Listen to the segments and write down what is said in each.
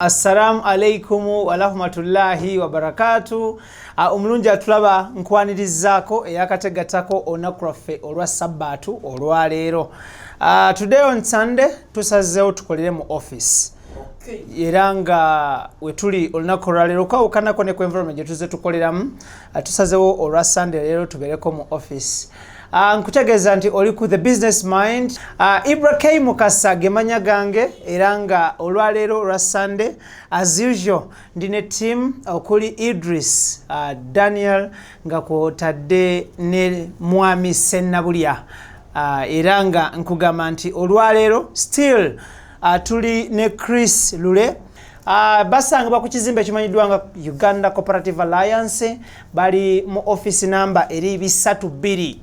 Assalamu alaikum warahmatullahi wabarakatu. Omulungi atulaba, nkwanirizaako eyakategatako olunaku lwaffe olwa Sabbaatu olwaleero. Today on Sunday tusazeewo tukolere mu office era nga wetuli olunaku olwaleero okwawukanako ne ku environment gye tuzze tukoleramu. Tusazeewo olwa Sunday leero tubeereko mu office. Nkutegeeza nti oli ku The Business Mind. Ibra K Mukasa gemanya gange, era nga olwaleero olwa Sunday, as usual, ndi ne team okuli Idris, Daniel, nga kwotadde ne Mwami Sennabulya. Era nga nkugamba nti olwaleero still tuli ne Chris Lule. Basangibwa ku kizimbe ekimanyiddwa nga Uganda Cooperative Alliance, bali mu office number eri 32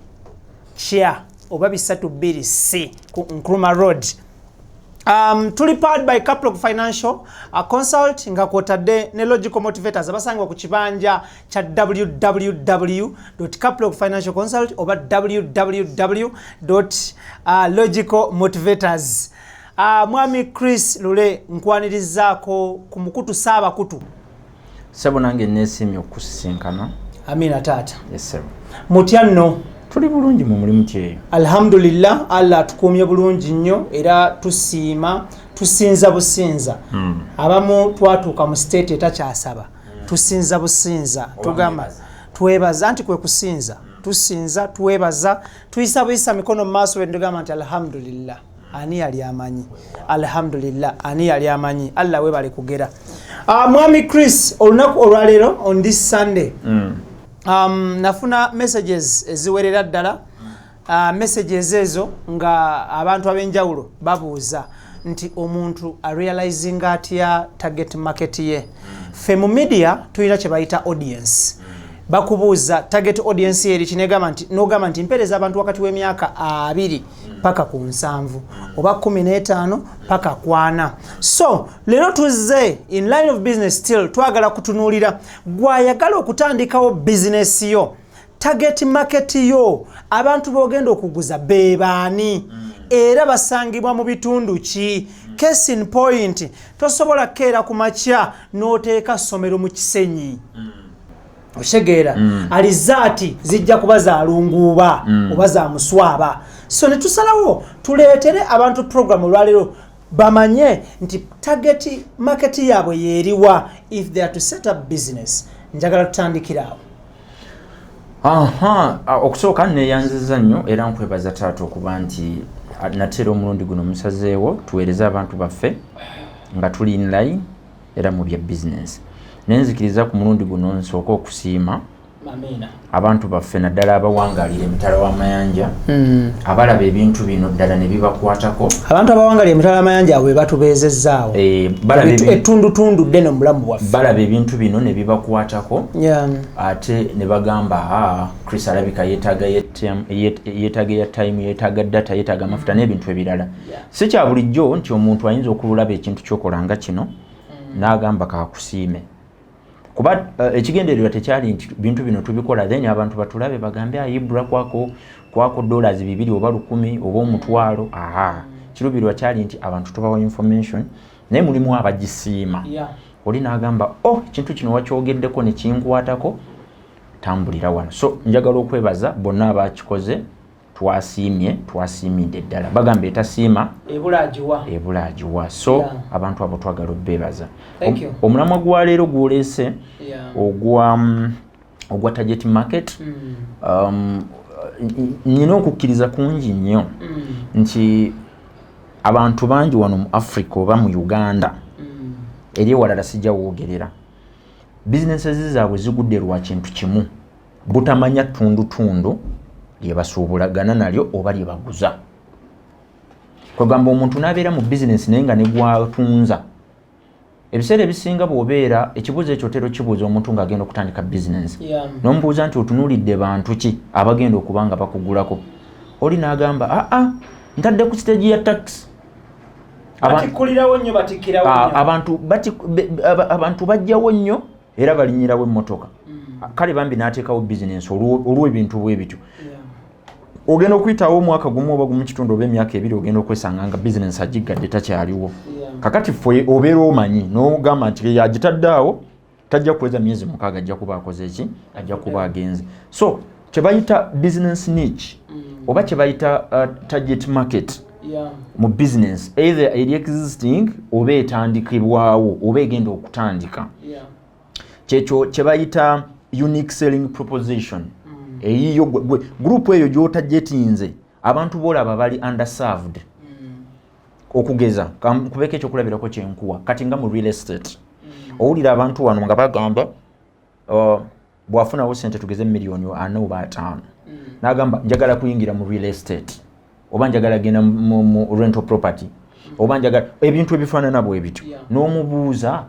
kya oba 32 C ku Nkrumah Road. Tuli powered by Caplog Financial Consult, nga kwotadde ne Logical Motivators abasangibwa ku kibanja kya www.caplog financial consult oba www logical motivators. Mwami Chris Lule, nkwanirizaako ku mukutu Saabakutu. Sebo, nange neesiimye okusisinkana. Amina, taata. Esebo. Mutya nno? Tuli bulungi mu mulimu kyeyo. Alhamdulillah, Allah atukuumye bulungi nnyo era tusiima, tusinza businza. Abamu twatuuka mu state etakyasaba, tusinza businza, tugamba twebaza nti kwe kusinza, tusinza, twebaza, tuyisa buyisa mikono mu maaso bwe tugamba nti alhamdulillah, ani yali amanyi? Alhamdulillah, ani yali amanyi? Allah webale kugera. Mwami Chris, olunaku olwaleero on this Sunday, nafuna messages eziwerera ddala. Messages ezo nga abantu ab'enjawulo babuuza nti omuntu arealizinga atya target market ye? Ffe mu media tulina kye bayita audience. Bakubuuza target audience eri kinegamba nti nogamba nti mpeereza abantu wakati w'emyaka 20 paka ku 70 oba 15 paka 40. So leero tuzze in line of business, still twagala kutunuulira gwayagala okutandikawo bizinesi yo, target market yo, abantu b'ogenda okuguza bebaani era basangibwa mu bitundu ki? Case in point, tosobola kukeera ku makya n'oteeka ssomero mu Kisenyi, okitegeera? Alizaati zijja kuba za lunguuba oba za muswaba. So ne tusalawo tuleetere abantu program olwaleero bamanye nti target market yaabwe yeeriwa if they are to set up business. Njagala tutandikire awo. Aha, okusooka neyanziza nnyo era nkwebaza taata okuba nti natera omulundi guno musazeewo tuweereze abantu baffe nga tuli inline era mu bya bizinesi. Naye nzikiriza ku mulundi guno nsooka okusiima Amiina. abantu baffe, naddala abawangalira emitala w'amayanja, abalaba ebintu bino ddala ne bibakwatako. Abantu abawangalira emitala w'amayanja abo be batubeezezzaawo. Balaba Ettundutundu ddene mu bulamu bwaffe. Balaba ebintu bino ne bibakwatako ate ne bagamba, "Ah, Chris alabika yeetaaga yeetaaga ya time, yeetaaga data, yeetaaga amafuta n'ebintu ebirala." Si kya bulijjo nti omuntu ayinza okulaba ekintu kyokola nga kino n'agamba kakusiime, kuba ekigendererwa tekyali nti bintu bino tubikola then abantu batulabe bagambe ayibra kwako $2 oba 1,000 oba 500. Aha, kirubirwa kyali nti abantu tubawa information, naye mulimu abagisiima. Oli n'agamba, "Oh, ekintu kino wakyogeddeko nekinkwatako, tambulira wano." So njagala okwebaza bonna abakikoze. Twasiimye, twasiimidde ddala. Bagamba etasiima ebula agiwa. Ebula agiwa. So abantu abo twagala obbeebaza. Thank you. Omulamwa gwa leero gwoleese ogwa target market, nina okukkiriza kungi nnyo nti abantu bangi wano mu Africa oba mu Uganda, eri ewalala sijja woogerera, bizinesi zaabwe zigudde lwa kintu kimu, butamanya ttundutundu lye basuubulagana nalyo oba lye baguza. Kwegamba omuntu n'abeera mu bizinesi naye nga negwatunza ebiseera ebisinga, bw'obeera ekibuuzo ekyo otera okibuuza omuntu ng'agenda okutandika bizinesi, n'omubuuza nti otunuulidde bantu ki abagenda okuba nga bakugulako, oli n'agamba, "Aa, ntadde ku stage ya taxi." Batikkulirawo nnyo, batikkirawo nnyo. Abantu bajjawo nnyo era balinyirawo emmotoka. Kale bambi n'ateekawo bizinesi olw'ebintu bwe bityo. Ogenda okuyitawo omwaka gumu oba gumu kitundu oba emyaka 2, ogenda okwesanga nga bizinesi agiggadde, takyaliwo. Kakati ffe obeera omanyi n'ogamba nti agitadde awo, tajja kuweza myezi 6, ajja kuba akoze eki? Ajja kuba agenze. So kyebayita business niche oba kyebayita target market mu business, either eri existing oba etandikibwawo oba egenda okutandika, kyekyo kyebayita unique selling proposition. Eyiyo group eyo gyotargetinze, abantu boolaba bali underserved. Okugeza, kubeko ekyokulabirako kyenkuwa kati nga mu real estate, owulira abantu wano nga bagamba bwafunawo sente, tugeze miliyoni 40 oba 50, n'agamba njagala kuyingira mu real estate, oba njagala genda mu rental property, oba njagala ebintu ebifaanana bwe bityo. N'omubuuza,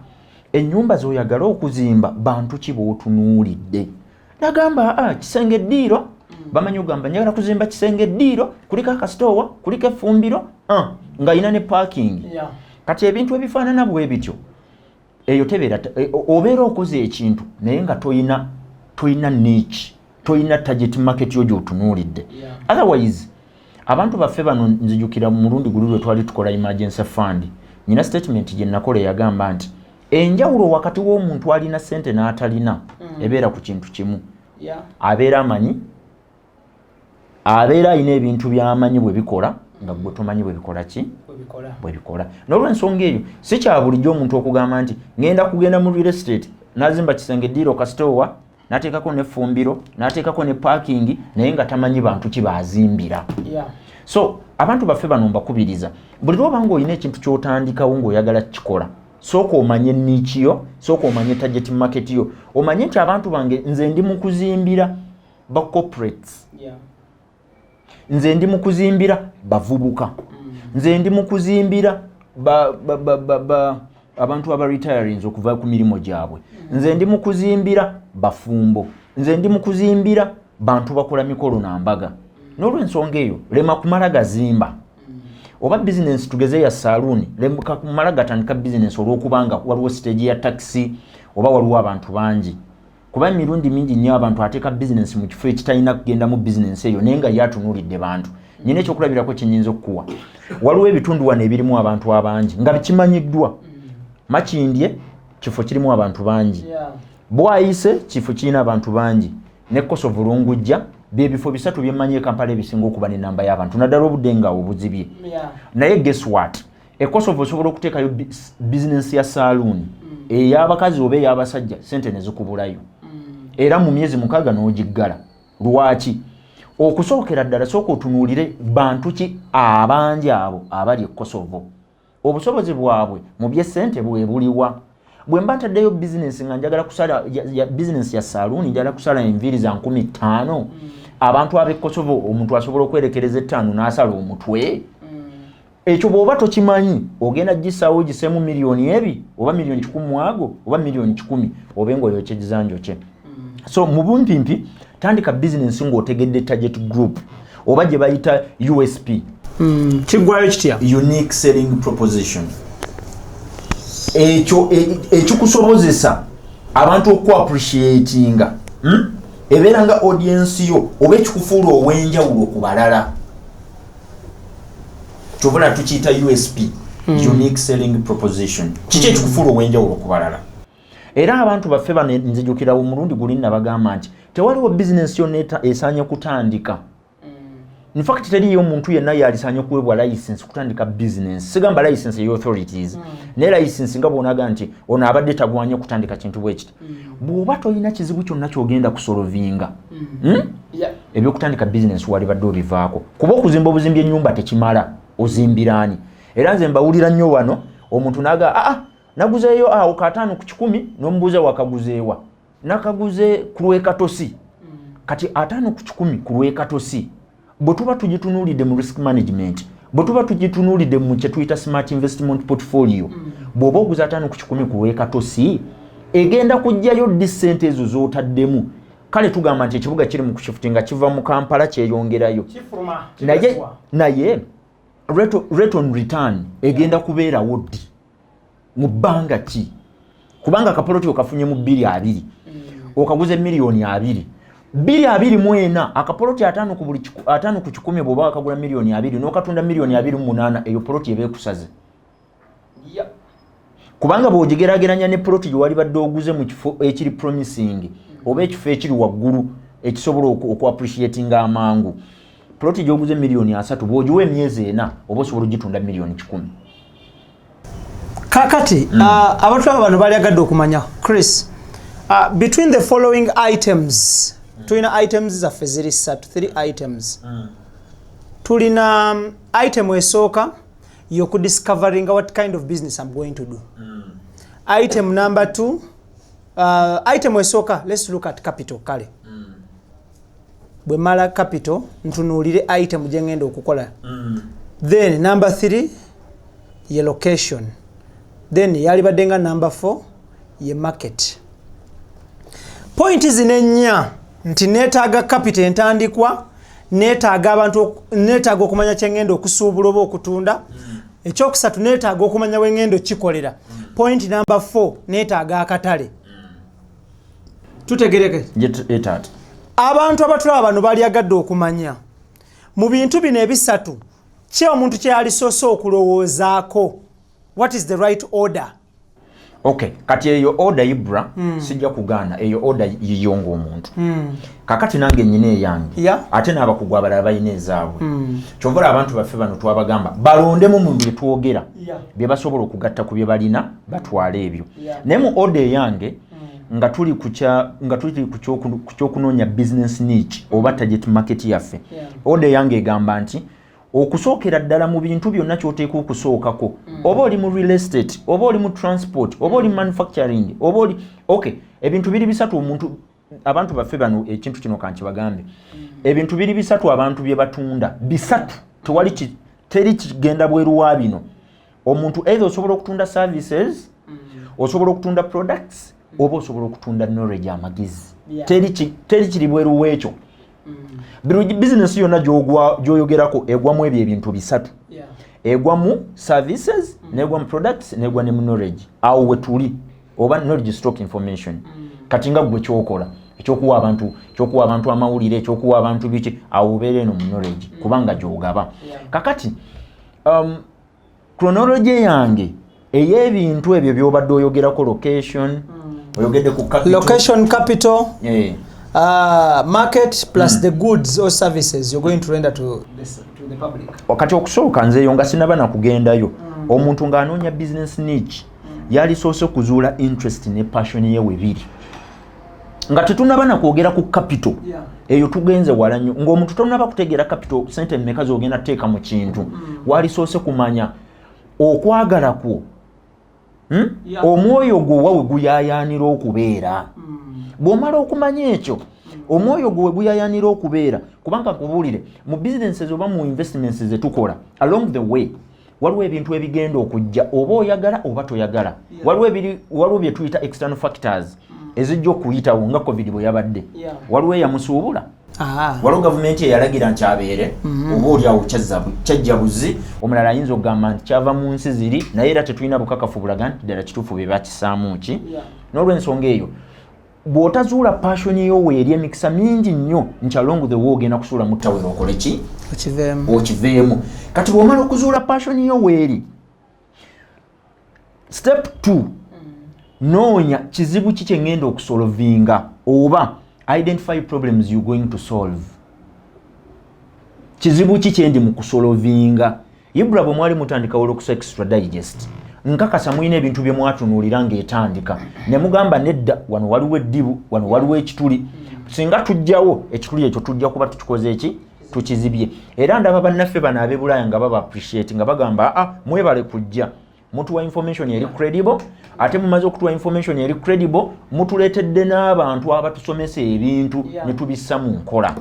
ennyumba z'oyagala okuzimba bantu ki b'otunuulidde? Nagamba, ah, kisenge eddiiro. Bamanyi ogamba njagala kuzimba kisenge eddiiro, kuliko akasitoowa, kuliko effumbiro, ah, ng'alina ne parking. Kati ebintu ebifaanana bwe bityo, eyo tebeera obeera okoze ekintu naye nga toyina niche, toyina target market yo gy'otunuulidde. Otherwise abantu baffe bano, nzijukira mu mulundi guli lwe twali tukola emergency fund, nyina statement gye nakola eyagamba nti enjawulo wakati w'omuntu alina sente n'atalina ebeera ku kintu kimu. Abeera amanyi, abeera alina ebintu by'amanyi bwe bikola nga gwe tomanyi bwe bikola ki. Bwe bikola. Bwe bikola. N'olwensonga eyo, si kya bulijjo omuntu okugamba nti ngenda kugenda mu real estate, nazimba kisenge ddiiro, kasitoowa, n'ateekako n'effumbiro, n'ateekako ne parking, naye nga tamanyi bantu ki bazimbira. So abantu baffe bano mbakubiriza, buli lwoba nga olina ekintu ky'otandikawo ng'oyagala kukikola, sooka omanye niche yo, sooka omanye target market yo, omanye nti abantu bange nze ndi mu kuzimbira ba corporates, nze ndi mu kuzimbira bavubuka, nze ndi mu kuzimbira ba abantu aba retirinze okuva ku mirimu gyabwe, nze ndi mu kuzimbira bafumbo, nze ndi mu kuzimbira bantu bakola mikolo nambaga. N'olwensonga eyo, lema kumala gazimba oba bizinensi tugeze ya saluuni, lema kumala gatandika bizinensi olwokubanga waliwo stage ya taxi oba waliwo abantu bangi, kuba emirundi mingi nnyo abantu ateeka bizinensi mu kifo ekitalina kugendamu bizinensi eyo, naye nga ye atunuulidde bantu. Nyina ekyokulabirako kyenyinza okukuwa. Waliwo ebitundu wano ebirimu abantu abangi nga bikimanyiddwa. Makindye kifo kirimu abantu bangi, Bwayise kifo kirina abantu bangi, ne Kosovo Lungujja. Byebifo bisatu byemmanyi e Kampala ebisinga okuba nenamba y'abantu, naddala obudde nga obuzibye. Naye guess what, e Kosovo osobola okuteekayo bizinensi ya saaluuni ey'abakazi oba ey'abasajja, sente ne zikubulayo, era mu myezi 6 n'ogiggala. Lwaki? Okusookera ddala, sooka otunuulire bantu ki abangi abo abali e Kosovo, obusobozi bwabwe mu byesente bwe buliwa. Bwe mba ntaddeyo bizinensi nga njagala kusala bizinensi ya saaluuni, njagala kusala enviiri za 5000, abantu ab'e Kosovo omuntu asobola okwerekereza 5 n'asala omutwe? Ekyo bw'oba tokimanyi, ogenda gisaawo giseemu miliyoni 2 oba miliyoni 100 ago oba miliyoni 100, obe ngaoyokyegiza njokye. So mu bumpimpi, tandika bizinensi ng'otegedde target group oba gye bayita USP. Kiggwayo kitya? Unique selling proposition, ekyo ekikusobozesa abantu okuappreciatinga, Ebeera nga audience yo oba ekikufuula ow'enjawulo ku balala. Kyovula tukiyita USP, unique selling proposition. Kiki ekikufuula ow'enjawulo ku balala? Era abantu baffe bano, nzijukira omulundi guli nabagamba nti tewaliwo bizinensi yonna esaanye kutandika. In fact, teriyo omuntu yenna yalisaanye kuweebwa license kutandika business. Sigamba license eya authorities, naye license nga bwonaga nti ono abadde tagwanye kutandika kintu bwe kiti. Bw'oba tolina kizibu kyonna kyogenda kusolvinga, Yeah. Ebyokutandika bizinensi walibadde obivaako, kuba okuzimba obuzimbi ennyumba tekimala, ozimbiraani? Era nze mbawulira nnyo wano omuntu naga, aa, naguzeeyo awo ka 50%. N'omubuuza, wakaguzeewa? Nakaguze ku lwekatosi. Kati 50% ku lwekatosi, bwe tuba tugitunuulidde mu risk management, bwe tuba tugitunuulidde mu kye tuyita smart investment portfolio, bw'oba oguza 50% ku lwekatosi, egenda kujjayo ddi ssente ezo z'otaddemu? Kale tugamba nti ekibuga kiri mu kushiftinga, kiva mu Kampala kyeyongerayo. Kifuluma. Naye Kigazibwa. Naye rate on return egenda kubeerawo ddi, mu bbanga ki? Kubanga akapoloti okafunye mu 2020, okaguze miliyoni 20. 224 akapoloti 50 ku buli 50, bw'oba wakagula miliyoni 20 n'okatunda miliyoni 28, eyo poloti eba ekusaze, kubanga bw'ogigeraageranya ne poloti gye wali badde oguze mu kifo ekiri promising oba ekifo ekiri waggulu ekisobola oku appreciatinga amangu, poloti gy'oguze miliyoni 30, bw'ogiwa emyezi 4 oba osobola ogitunda miliyoni 100. Kakati abatulaba bano balyagadde okumanya, Chris, between the following items, tulina items zaffe ziri ssatu, three items. Tulina item esooka yokudiscoveringa what kind of business I'm going to do. Item number two, item esooka, let's look at capital. Kale bwe mala capital, ntunuulire item gye ngenda okukola. Then number three ye location, then yalibadde nga number four ye market. Point zino ennya nti neetaaga capital entandikwa, neetaaga abantu, neetaaga okumanya kyengenda okusuubula oba okutunda, ekyokusatu neetaaga okumanya wengenda okikolera, point number four neetaaga akatale. Tutegereke? Etaata. Abantu abatulaba bano balyagadde okumanya mu bintu bino ebisatu ki omuntu kyeyalisoose okulowoozaako? What is the right order? Okay, kati eyo order, Ibra, sijja kugaana, eyo order yiyo ng'omuntu. Kakati nange nyina eyange, ate n'abakugu abalala balina ezaabwe. Kyova olaba abantu baffe bano twabagamba balondemu mu bye twogera bye basobola okugatta ku bye balina, batwale ebyo. Naye mu order eyange, nga tuli ku kyokunoonya business niche oba target market yaffe, order eyange egamba nti okusookera ddala mu bintu byonna ky'oteeka okusookako, oba oli mu real estate, oba oli mu transport, oba oli mu manufacturing, oba oli, okay, ebintu biri bisatu. Omuntu, abantu baffe bano, ekintu kino kankibagambe, ebintu biri bisatu abantu bye batunda bisatu, tewali teri kigenda bweru wa bino. Omuntu either osobola okutunda services, osobola okutunda products, oba osobola okutunda knowledge, amagezi. Teri kiri bweru w'ekyo. Bino bizinesi yonna gy'oyogerako egwamu ebyo ebintu bisatu: egwa mu services, negwa mu products, negwa ne mu knowledge. Awo we tuli, oba knowledge stock information. Kati nga gwe kyokola ekyokuwa abantu amawulire, ekyokuwa abantu biki, awo obeera eno mu knowledge, kubanga gyogaba. Kakati chronology yange ey'ebintu ebyo byobadde oyogerako, location, oyogedde ku capital. Location, capital, market plus the goods or services you're going to render to the public. Wakati okusooka nzeeyo nga sinaba nakugendayo, omuntu ng'anoonya business niche yalisoose kuzuula interest ne passion ye we biri, nga tetunaba nakwogera ku capital. Eyo tugenze wala nnyo, ng'omuntu tonaba kutegeera capital, sente mmeka z'ogenda kuteeka mu kintu. Walisoose kumanya okwagala kwo, Yeah. Omwoyo gwo wa we guyayaanira okubeera. Bw'omala okumanya ekyo, omwoyo gwe we guyayaanira okubeera, kubanga nkubuulire, mu businesses oba mu investments zetukola, along the way waliwo ebintu ebigenda okujja, oba oyagala oba toyagala. Waliwo bye tuyita external factors ezijja okuyitawo, nga COVID bwe yabadde. Waliwo eyamusuubula, waliwo gavumenti eyalagira nti abeere oba oli awo kyajja buzi. Omulala ayinza okugamba nti kyava mu nsi ziri, naye era tetulina bukakafu bulaga nti ddala kituufu bye bakisaamu ki. N'olwensonga eyo, bw'otazuula passion yo weeri, emikisa mingi nnyo nti along the way ogenda kusuula mu ttawero okole ki? Okiveemu. Okiveemu. Kati bw'omala okuzuula passion yo weeri, step 2, noonya kizibu ki kye ŋŋenda okusolvinga, oba identify problems you going to solve. Kizibu ki kyendi mu kusolvinga? Ibra, bwe mwali mutandika Olwokusa Extra Digest, nkakasa mulina ebintu bye mwatunuulira ng'etandika ne mugamba, nedda, wano waliwo eddibu, wano waliwo ekituli, singa tujjawo ekituli ekyo tujja kuba tukikoze eki, tukizibye. Era ndaba bannaffe bano ab'e Bulaaya nga baba appreciate, nga bagamba, "Ah, mwebale kujja mutuwa information eri credible, ate mumaze okutuwa information eri credible, mutuleetedde n'abantu abatusomesa ebintu ne tubissa mu nkola."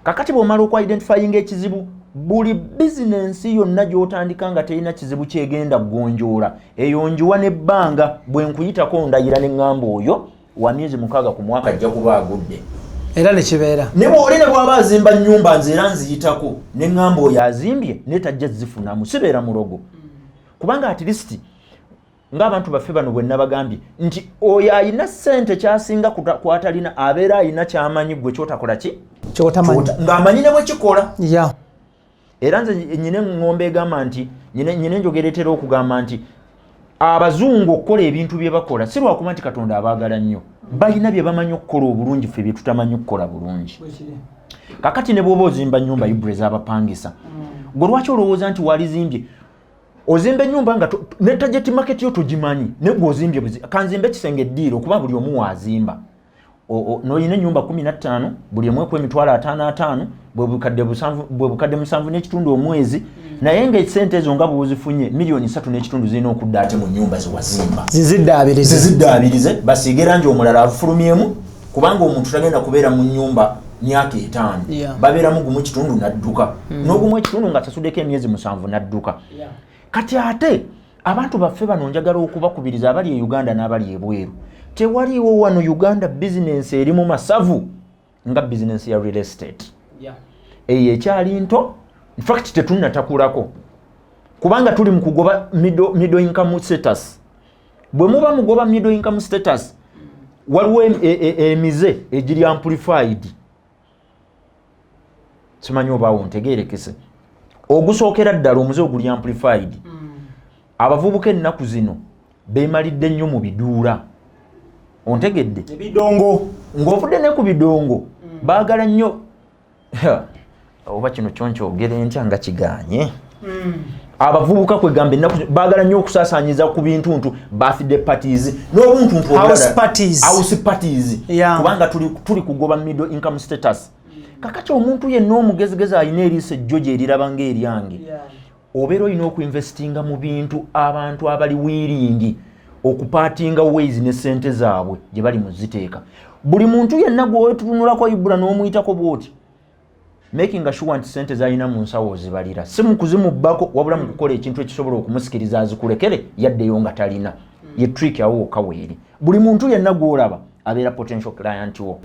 Kakati bw'omala okuidentifyinga ekizibu, buli bizinensi yonna gy'otandika nga terina kizibu kyegenda kugonjoola, eyo njiwa n'ebbanga. Bwe nkuyitako ndayira ne ŋŋamba oyo wa myezi 6 ku mwaka ajja kuba agudde. Era nekibeera. Ne bw'oli ne bw'aba azimba nnyumba, nze era nziyitako ne ŋŋamba oyo azimbye naye tajja zifunamu. Sibeera mulogo, kubanga at least Ng'abantu baffe bano bwe nabagambye nti oyo ayina ssente kyasinga kwatalina, abeera ayina kyamanyi gwe kyotakola ki? Kyotamanyi. Ng'amanyi ne bwe kikola. Era nze nyina eŋŋombe egamba nti nyina enjogera etera okugamba nti abazungu okukola ebintu bye bakola si lwakuba nti Katonda abaagala nnyo, balina bye bamanyi okukola obulungi, ffe bye tutamanyi okukola bulungi. Kakati ne bw'oba ozimba nnyumba, Ibra, ez'abapangisa, gwe lwaki olowooza nti walizimbye ozimba ennyumba nga ne target market yo togimanyi? Ne gwe ozimbye kanzimbe ekisenge eddiiro, kuba buli omu waazimba. N'olina ennyumba 15, buli emu eku 550,000, bwe bukadde 7, bwe bukadde 7.5 omwezi. Naye ng'esente ezo nga bw'ozifunye, miliyoni 3.5 zirina okudda ate mu nnyumba zewazimba. Ziziddaabirize. Ziziddaabirize, basiige langi, omulala afulumyemu, kubanga omuntu tagenda kubeera mu nnyumba myaka 5. Babeeramu 1.5 n'adduka, n'ogumu ekitundu nga sasuddeko emyezi 7 n'adduka. Kati ate abantu baffe bano njagala okubakubiriza, abali e Uganda n'abali ebweru, tewaliiwo wano Uganda bizinensi eri mu masavu nga bizinensi ya real estate. Eyo ekyali nto, infact tetunnatakulako, kubanga tuli mu kugoba middle income status. Bwe muba mugoba middle income status, waliwo emize egiri amplified. Simanyi obaawo ntegeerekese. Ogusookera ddala, omuze oguli amplified, abavubuka ennaku zino beemalidde nnyo mu biduula, ontegedde? Ebidongo. Ng'ovudde ne ku bidongo, baagala nnyo, oba kino kyonkyogere ntya nga kiganye, abavubuka kwegamba ennaku baagala nnyo okusaasaanyiza ku bintuntu, birthday parties n'obuntuntu obulala. House parties. House parties. Kubanga tuli kugoba middle income status. Kakati omuntu yenna omugezigezi alina eriiso ejjo gye eriraba ng'eryange, obeera olina okuinvestinga mu bintu abantu abali willing okupartinga ways ne sente zaabwe gye bali mu ziteeka. Buli muntu yenna gwewetunulako, Ibula, n'omuyitako bwoti, making sure nti sente zalina mu nsawo ozibalira, si mu kuzimubbako, wabula mu kukola ekintu ekisobola okumusikiriza azikulekere yaddeyo nga talina. Ye trick awo wokka weeri. Buli muntu yenna gwolaba abeera potential client wo.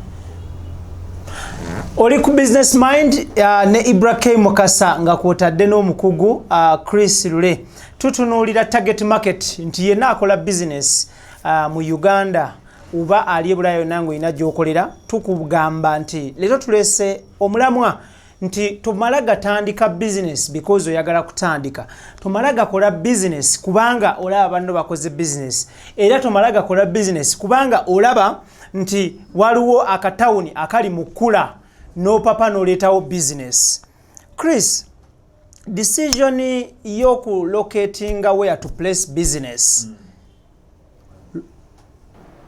Oli ku Business Mind ne Ibra K Mukasa, nga kwotadde n'omukugu Chris Lule. Tutunuulira target market, nti yenna akola business mu Uganda oba ali ebulaya yonna ngaolina gy'okolera. Tukugamba nti leero tuleese omulamwa nti tomala gatandika business because oyagala kutandika, tomala gakola business kubanga olaba banno bakoze business, era tomala gakola business kubanga olaba nti waliwo akatawuni akali mu kkula n'opapa n'oleetawo business. Chris, decision y'okulocatinga where to place business,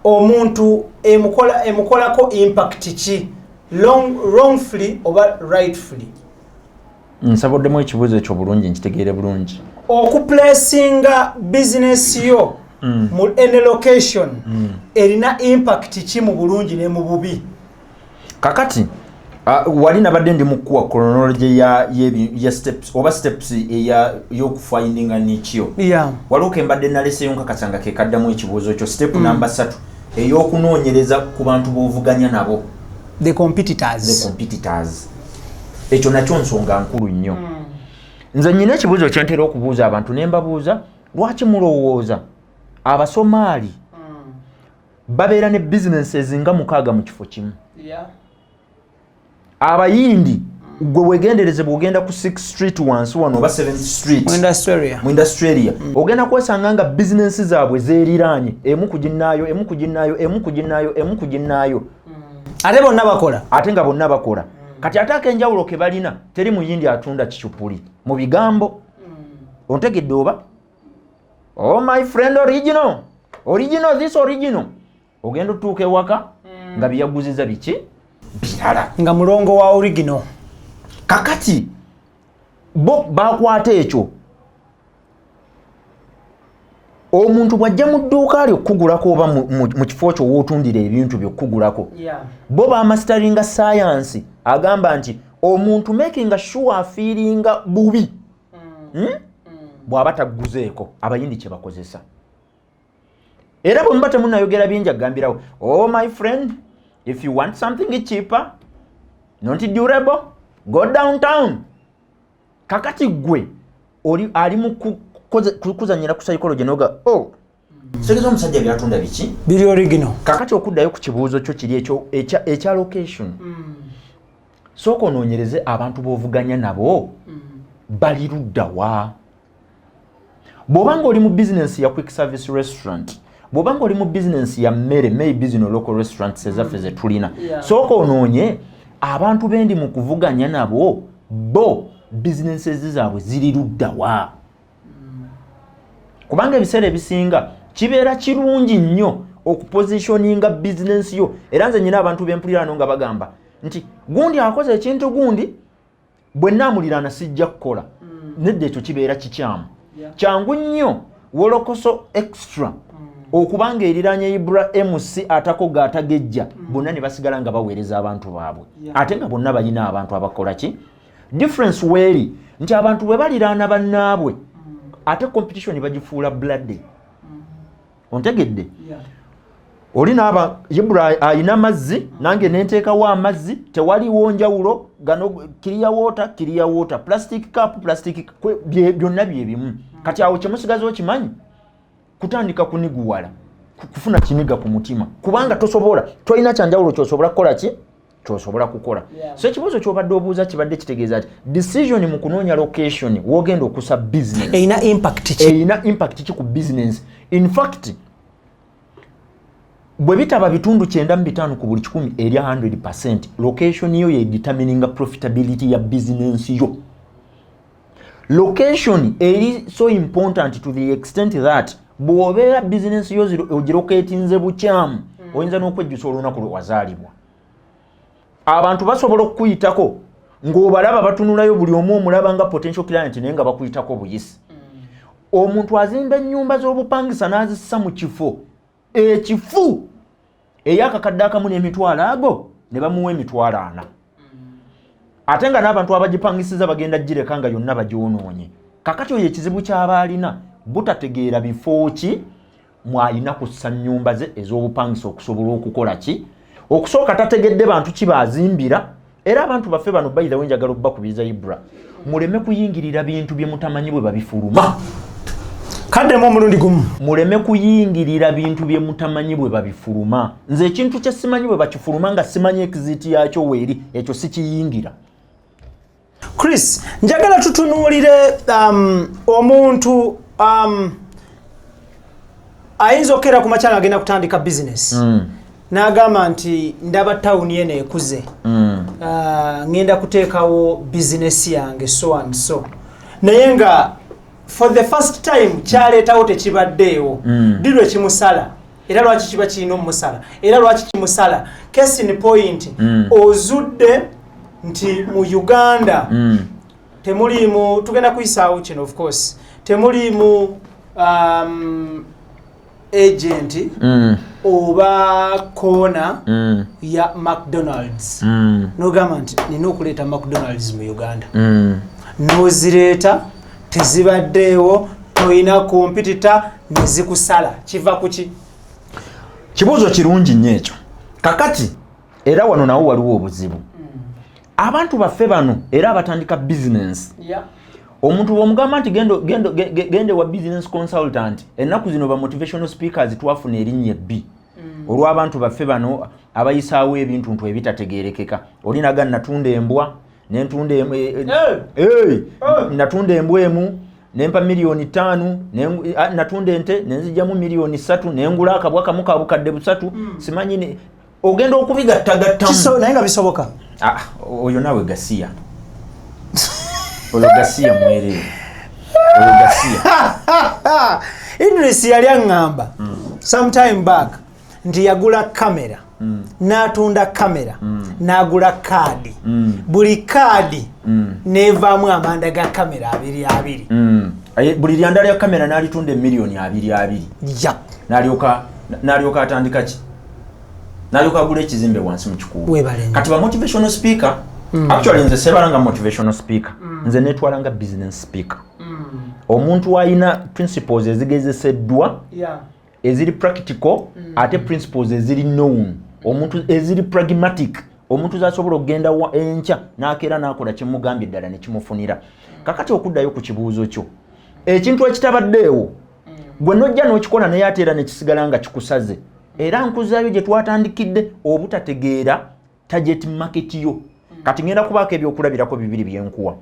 omuntu emukolako impact ki, wrongfully oba rightfully? Nsaboddemu ekibuuzo ekyo bulungi, nkitegeere bulungi. Okuplacinga business yo mu any location erina impact ki mu bulungi ne mu bubi? Kakati wali nabadde ndi mukuwa chronology ya steps oba steps eya y'okufindinga niche yo. Waliwo ke mbadde naleseyo, nkakasa nga kekaddamu ekibuuzo kyo, step namba 3, ey'okunoonyereza ku bantu b'ovuganya nabo. The The competitors. competitors. Ekyo nakyo nsonga nkulu nnyo. Nze nyina ekibuuzo kyentera okubuuza abantu, ne mbabuuza, lwaki mulowooza Abasomaali babeera ne businesses nga 6 mu kifo kimu? Abayindi, gwe wegendereze, bwogenda ku 6 Street wansi wano oba 7th Street mu Australia, mu Australia, ogenda kwesanga nga bizinensi zaabwe zeeriraanye, emu ku ginnaayo, emu ku ginnaayo, emu ku ginnaayo, emu ku ginnaayo. Ate bonna bakola. Ate nga bonna bakola. Kati ate ak'enjawulo ke balina, teri muyindi atunda kicupuli mu bigambo, ontegedde oba? "Oh my friend, original, original, this original." Ogenda otuuka ewaka nga byeyaguziza biki birala. Nga mulongo wa original. Kakati bo bakwata ekyo, omuntu bw'ajja mu dduuka lyo okukugulako oba mu kifo kyo wootundira ebintu byo okukugulako, bo bamasteringa sayansi agamba nti omuntu makinga sure afeelinga bubi, Bw'aba taguzeeko. Abayindi kye bakozesa, era bwe muba temunayogera bingi, agambirawo, "Oh my friend, if you want something cheaper, not durable, go downtown." Kakati gwe oli ali mu kuzanyira ku psychology, noga, "Oh, Kitegeeza omusajja byatunda biki? Biri original. Kakati okuddayo ku kibuuzo kyo kiri ekyo ekya location, sooka onoonyereze abantu b'ovuganya nabo bali luddawa. Bw'oba nga oli mu bizinensi ya quick service restaurant, bw'oba nga oli mu bizinensi ya mmere, maybe zino local restaurants ezaffe ze tulina, sooka onoonye abantu bendi mu kuvuganya nabo, bo bizinensi zaabwe ziri luddawa, kubanga ebiseera ebisinga kibeera kirungi nnyo okupositioninga bizinensi yo. Era nze nyina abantu bempulira wano nga bagamba nti gundi akoze ekintu gundi, bwe naamuliraana sijja kukola. Nedda, ekyo kibeera kikyamu. Kyangu nnyo Wolokoso Extra okubanga eriraanye Ibra MC atakoga atagejja, bonna ne basigala nga baweereza abantu baabwe, ate nga bonna balina abantu abakola ki. Difference weeri nti abantu bwe baliraana bannaabwe, ate competition bagifuula bloody. Ontegedde? Oli naaba Ibra ayina amazzi, nange nenteekawo amazzi, tewaliwo njawulo. Gano clear water, clear water, plastic cup, plastic, byonna byebimu. Kati awo kyemusigaza okimanyi kutandika kuniguwala, kufuna kiniga ku mutima, kubanga tosobola, tolina kyanjawulo kyosobola kukola ki, kyosobola kukola. So ekibuuzo kyobadde obuuza kibadde kitegeeza ti decision mu kunoonya location wogenda okusa business erina impact ki? Erina impact ki ku business? In fact, bwe bitaba 95 ku buli 100 eri 100, location yo yedetermininga profitability ya business yo. Location eri so important to the extent that bw'obeera business yo ogilocatinze bukyamu, oyinza n'okwejjusa olunaku lwe wazaalibwa. Abantu basobola okukuyitako ng'obalaba batunulayo, buli omu omulaba nga potential client, naye nga bakuyitako buyisi. Omuntu azimba ennyumba z'obupangisa n'azissa mu kifo ekifu ey'akakadde akamu n'emitwalo ago, ne bamuwa 40,000, ate nga n'abantu abagipangisiza bagenda gireka nga yonna bagyonoonye. Kakati oyo ekizibu ky'aba alina butategeera bifo ki mwalina kussa nnyumba ze ez'obupangisa okusobola okukola ki. Okusooka tategedde bantu ki bazimbira. Era abantu baffe bano, by the way, njagala obbakubiriza, Ibra, muleme kuyingirira bintu bye mutamanyi bwe babifuluma. Kaddemu omulundi gumu. Muleme kuyingirira bintu bye mutamanyi bwe babifuluma. Nze ekintu kye simanyi bwe bakifuluma, nga simanyi exit yakyo weeri, ekyo sikiyingira. Chris, njagala tutunuulire omuntu ayinza okukeera ku makya nga agenda kutandika bizinesi, n'agamba nti ndaba tawuni eno ekuze, ngenda kuteekawo bizinesi yange so and so, naye nga for the first time kyaleetawo tekibaddeewo. Ddi lwe kimusala, era lwaki kiba kirina omumusala, era lwaki kimusala? Case in point, ozudde nti mu Uganda temuliimu, tugenda kuyisaawo kino of course, temuliimu agent oba koona ya McDonalds, nogamba nti nina okuleeta McDonalds mu Uganda, nozireeta, tezibaddeewo, toyina competitor, nezikusala. Kiva kuki? Kibuuzo kirungi nnyo ekyo. Kakati era wano nawo waliwo obuzibu. Abantu baffe bano era abatandika bizinensi, omuntu bwomugamba nti gende wa business consultant, ennaku zino ba motivational speakers twafuna erinnya ebbi olw'abantu baffe bano abayisaawo ebintu ntu ebitategerekeka. Olinaga natunda embwa nentunda natunda embwa emu nempa 5 miliyoni, natunda ente nenzijjamu 3 miliyoni, nengula akabwa kamu ka 300,000, simanyi ogenda okubigattagattamu. Naye nga bisoboka. Ah, oyo naawe gasiya, oyo gasiya mwereere, oyo gasiya. Idris yali aŋŋamba sometime back nti yagula kamera, n'atunda kamera, n'agula kaadi, buli kaadi nevaamu amanda ga kamera abiri abiri. Buli lyanda lya kamera n'alitunda 22 miliyoni. N'alyoka atandika ki, n'alyoka agula ekizimbe wansi mu Kikuubo. Kati ba motivational speaker, actually nze sebala nga motivational speaker, nze netwala nga business speaker, omuntu alina principles ezigezeseddwa, eziri practical, ate principles eziri known, omuntu eziri pragmatic, omuntu zasobola okugenda enkya n'akeera n'akola kyemugambye eddala nekimufunira. Kakati okuddayo ku kibuuzo kyo, ekintu ekitabaddeewo, Gwe nojja n'okikola, naye ate era nekisigala nga kikusaze. Era nkuzaayo gye twatandikidde, obutategeera target market yo. Kati ngenda kubaako ebyokulabirako bibiri byenkuwa.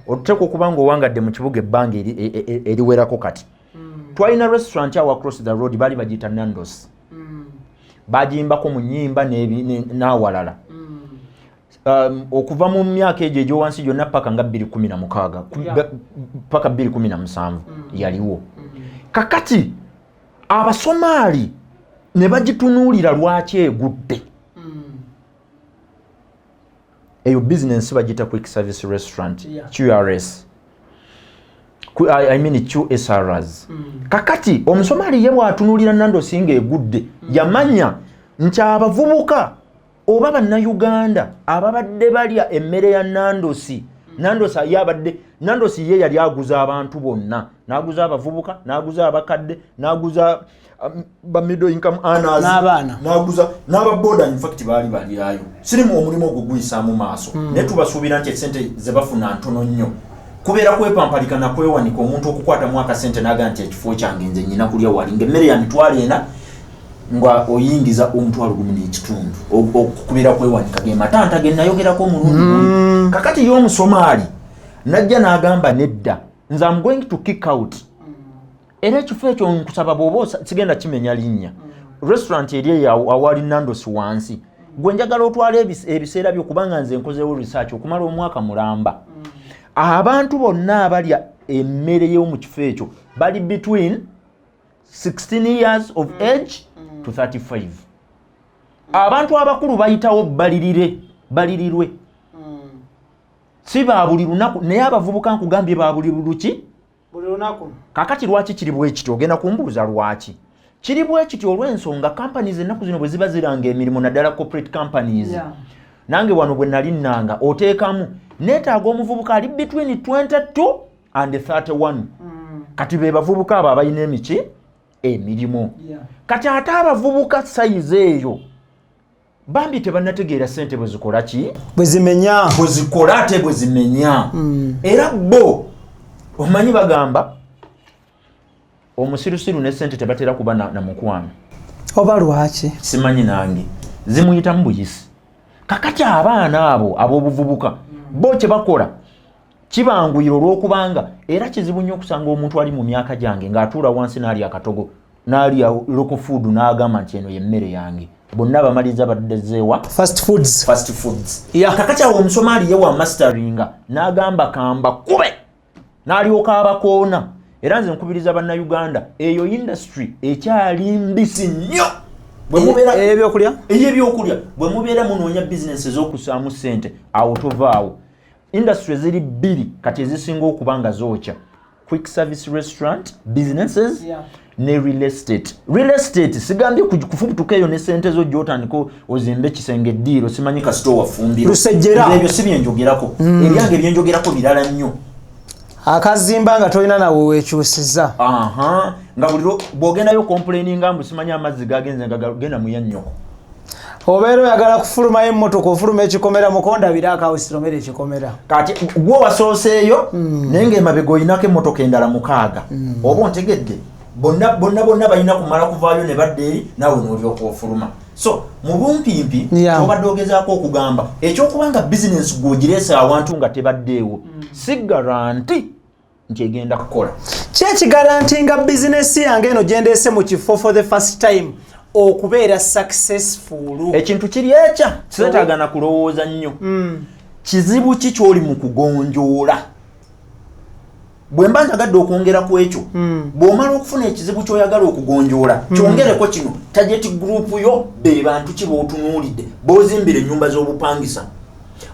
Otuteeka okuba nga owangadde mu kibuga ebbanga eriwerako. Kati twalina restaurant awo across the road, baali bagiyita Nandos. Bagiyimbako mu nyimba n'awalala. Okuva mu myaka egyo egyowansi gyonna paka nga 216 paka 217 yaliwo. Kakati Abasomaali ne bagitunuulira, lwaki egudde eyo bizinensi? Bagiyita quick service restaurant, QRS. I mean QSRs. Kakati Omusomaali ye bw'atunuulira Nandos nga egudde, yamanya nti abavubuka oba Bannayuganda ababadde balya emmere ya Nandos, Nandos ye abadde, Nandos ye yali aguza abantu bonna, n'aguza abavubuka, n'aguza abakadde, n'aguza ba middle income earners, N'abaana. N'aguza n'ababoda. In fact baali balyayo. Sirimu omulimu ogwo guyisaamu maaso, naye tubasuubira nti esente ze bafuna ntono nnyo. Kubeera kwepampalika nakwewanika omuntu okukwatamu akasente naga nti ekifo kyange nze nyina kulya wali nga emmere ya 400,000 nga oyingiza 1,500. Okubeera kwewanika ge matanta ge nayogerako omulundi gumu. Kakati ye Omusomaali najja n'agamba, nedda, nze am going to kick out. Era ekifo ekyo nkusaba bw'oba sigenda kimenya linnya, restaurant eri eyo awali Nandos wansi, gwe njagala otwala ebiseera byo, kubanga nze nkozewo research okumala omwaka mulamba. Abantu bonna abalya emmere y'omu kifo ekyo bali between 16 years of age to 35. Abantu abakulu bayitawo balirire balirirwe, si ba buli lunaku, naye abavubuka nkugambye ba buli luki? Buli lunaku. Kakati lwaki kiri bwe kityo? Ogenda kumbuuza lwaki kiri bwe kityo. Olw'ensonga companies ennaku zino bwe ziba ziranga emirimu, naddala corporate companies, nange wano bwe nali nnanga oteekamu neetaaga omuvubuka ali between 22 and 31. Kati be bavubuka abo abalina emiki emirimu. Kati ate abavubuka size eyo bambi tebannategeera sente bwe zikola ki, bwe zimenya. Bwe zikola ate bwe zimenya. Era bo omanyi bagamba omusirusiru ne sente tebatera kuba na mukwano. Oba lwaki? Simanyi nange, zimuyitamu buyisi. Kakati abaana abo ab'obuvubuka bo kye bakola kibanguyira, olw'okubanga era kizibu nnyo okusanga omuntu ali mu myaka gyange ng'atuula wansi n'alya akatogo, n'alya local food, n'agamba nti eno yemmere yange. Bonna bamaliriza baddezeewa? Fast foods. Fast foods. Kakati awo Omusomaali ye wa masteringa n'agamba kamba kube n'alyoka abakoona. Era nze nkubiriza Bannayuganda, eyo industry ekyali mbisi nnyo. Bwe mubeera Ebyokulya. Ey'ebyokulya, bwe mubeera munoonya bizinesi ez'okusaamu ssente, awo tovaawo. Industry ziri bbiri kati ezisinga okuba nga zookya: quick service restaurant businesses ne real estate. Real estate sigambye kufubutuka eyo ne sente zo gyotandika ozimbe ekisenge, eddiiro, simanyi kasita owafumbiro. Lusejjera. Ebyo si byenjogerako. Ebyange byenjogerako birala nnyo. Akazimba nga tolina nawe wekyusiza. Aha, nga buli bw'ogendayo complaininga mbu simanyi amazzi gagenze, nga genda muyannyoko. Obeera oyagala kufulumayo emmotoka, ofuluma ekikomera, mukondabire akawusiromera ekikomera. Kati gwe wasooseeyo, naye ngaemabega olinako emmotoka endala mukaaga, oba ontegedde? Bonna bonna bonna balina kumala kuvaayo ne badda eri, naawe n'olyoka ofuluma. So mu bumpimpi, obadde ogezaako okugamba ekyokuba nga bizinensi gweogireese awantu nga tebaddeewo si guarantee nti egenda kukola. Kyekiguaranteeinga bizinesi yange eno gyendeese mu kifo for the first time okubeera successful? Ekintu kiri ekya kiseetaagana kulowooza nnyo. Kizibu ki kyoli mu kugonjoola? Bwe mba njagadde okwongera ku ekyo, bw'omala okufuna ekizibu ky'oyagala okugonjoola, kyongereko kino: target group yo be bantu ki b'otunuulidde b'ozimbira ennyumba z'obupangisa?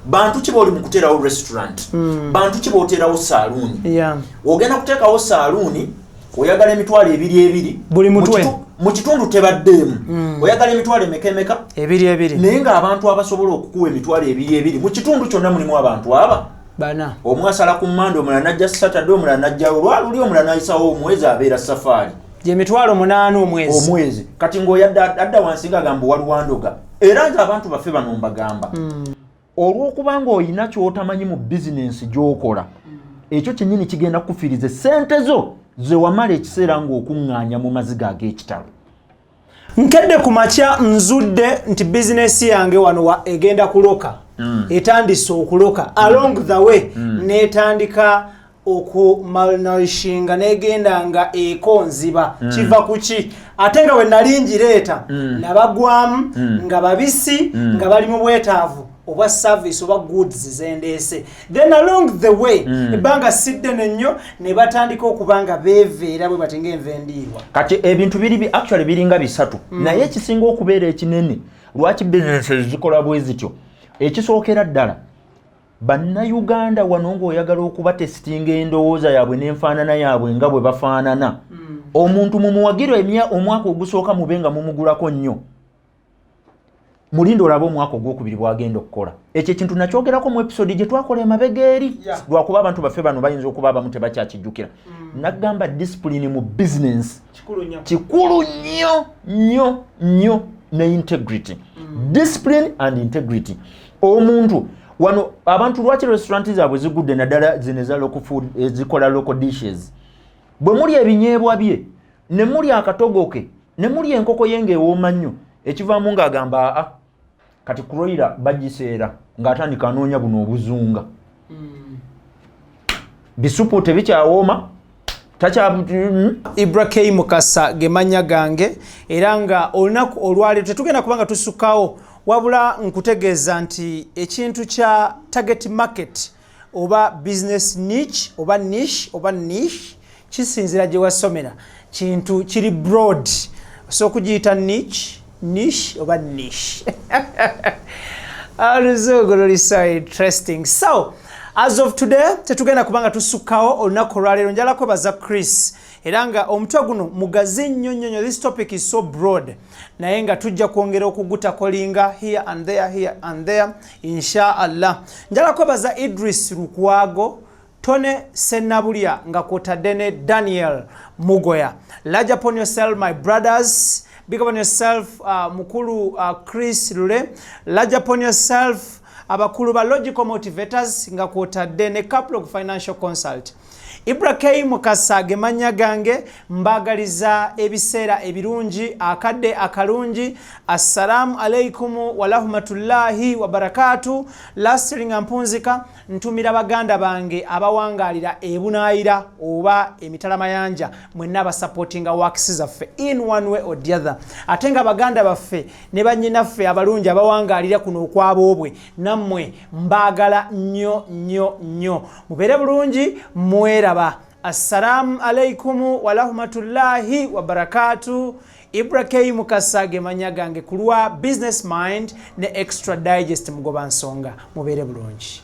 Bantu ki b'oli mu kuteerawo restaurant? Bantu ki b'oteerawo saaluuni? Ogenda kuteekawo saaluuni, oyagala 20,000 Buli mutwe. Mu kitundu tebaddeemu. Oyagala emitwalo emeka emeka? Ebiri ebiri. Naye ng'abantu abasobola okukuwa 20,000 mu kitundu kyonna mulimu abantu aba bana. Omu asala ku Mande, omulala najja Saturday, omulala najja olwaluli, omulala nayisawo omwezi, abeera safaari. Gye 800 omwezi. Omwezi. Kati ng'oyadda adda wansi ng'agamba waliwandoga. Era nze abantu baffe bano mbagamba, olw'okuba ng'olina ky'otamanyi mu bizinensi gy'okola, ekyo kyennyini kigenda kukufiiriza esente zo. Ze wamala ekiseera ng'okuŋŋaanya mu maziga ag'ekitalo. Nkedde ku makya, nzudde nti bizinesi yange wano egenda kuloka. Etandise okuloka. Along the way netandika okumalnourishinga, negenda nga ekonziba. Kiva kuki? Ate nga we nali ngireeta, nabagwamu nga babisi, nga bali mu bwetaavu obwa service oba goods zendeese. Then along the way, ebbanga siddene nnyo, ne batandika okuba nga beeveera bwe bati ngaenva endiirwa. Kati ebintu biri actually biringa bisatu, naye ekisinga okubeera ekinene lwaki businesses zikola bwe zityo, ekisookera ddala, Bannayuganda wano ng'oyagala okubatesitinga endowooza yaabwe n'enfaanana yaabwe nga bwe bafaanana. Omuntu mumuwagire omwaka ogusooka, mube nga mumugulako nnyo, mulinde olabe omwaka ogwokubiri bwagenda okukola. Ekyo ekintu nakyogerako mu episode gye twakola emabega eri, lwakuba abantu baffe bano bayinza okuba abamu tebakyakijjukira. Nagamba discipline mu business kikulu nnyo nnyo nnyo, ne integrity. Discipline and integrity. Omuntu wano, abantu lwaki restaurant zaabwe zigudde, naddala zino eza local food, ezikola local dishes? Bwe muli ebinyeebwa bye, ne muli akatogoke, ne muli enkoko ye ng'ewooma nnyo, ekivaamu ng'agamba, "Aa, kati kuroira bagiseera," ng'atandika anoonya buno obuzunga. Bisupu tebikyawooma. Takya. Ibra K Mukasa gemanya gange, era nga olunaku olwaleero tetugenda kubanga tusukkawo, wabula nkutegeeza nti ekintu kya target market oba business niche oba niche oba niche, kisinzira gye wasomera, kintu kiri broad. Osobola okugiyita niche, niche oba niche. Oluzungu luli so interesting. So as of today tetugenda kubanga tusukkawo. Olunaku olwaleero njala kwebaza Chris, era nga omutwe guno mugazi nnyo nnyo nnyo. This topic is so broad, naye nga tujja kwongera okugutakolinga here and there, here and there, insha Allah. Njala kwebaza Idris Lukwago, Tone Senabulya, nga kwotadde ne Daniel Mugoya. Large upon yourself, my brothers. Big upon yourself, mukulu Chris Lule. Large upon yourself, abakulu ba Logical Motivators, nga kwotadde ne couple of financial consult. Ibra K Mukasa gemanya gange. Mbagaliza ebiseera ebirungi, akadde akalungi. Assalamu alaikum warahmatullahi wabarakatu. Lastly, nga mpunzika, ntumira baganda bange abawangalira ebunaayira oba emitalamayanja, mwenna abasupportinga works zaffe in one way or the other, ate nga baganda baffe ne bannyinaffe abalungi abawangalira kuno okwaboobwe, nammwe mbaagala nnyo nnyo nnyo. Mubeere bulungi, mweraba. Assalamu alaikum warahmatullahi wabarakatu. Ibra K Mukasa gemanya gange, ku lwa Business Mind ne Extra Digest Mugoba Nsonga. Mubeere bulungi.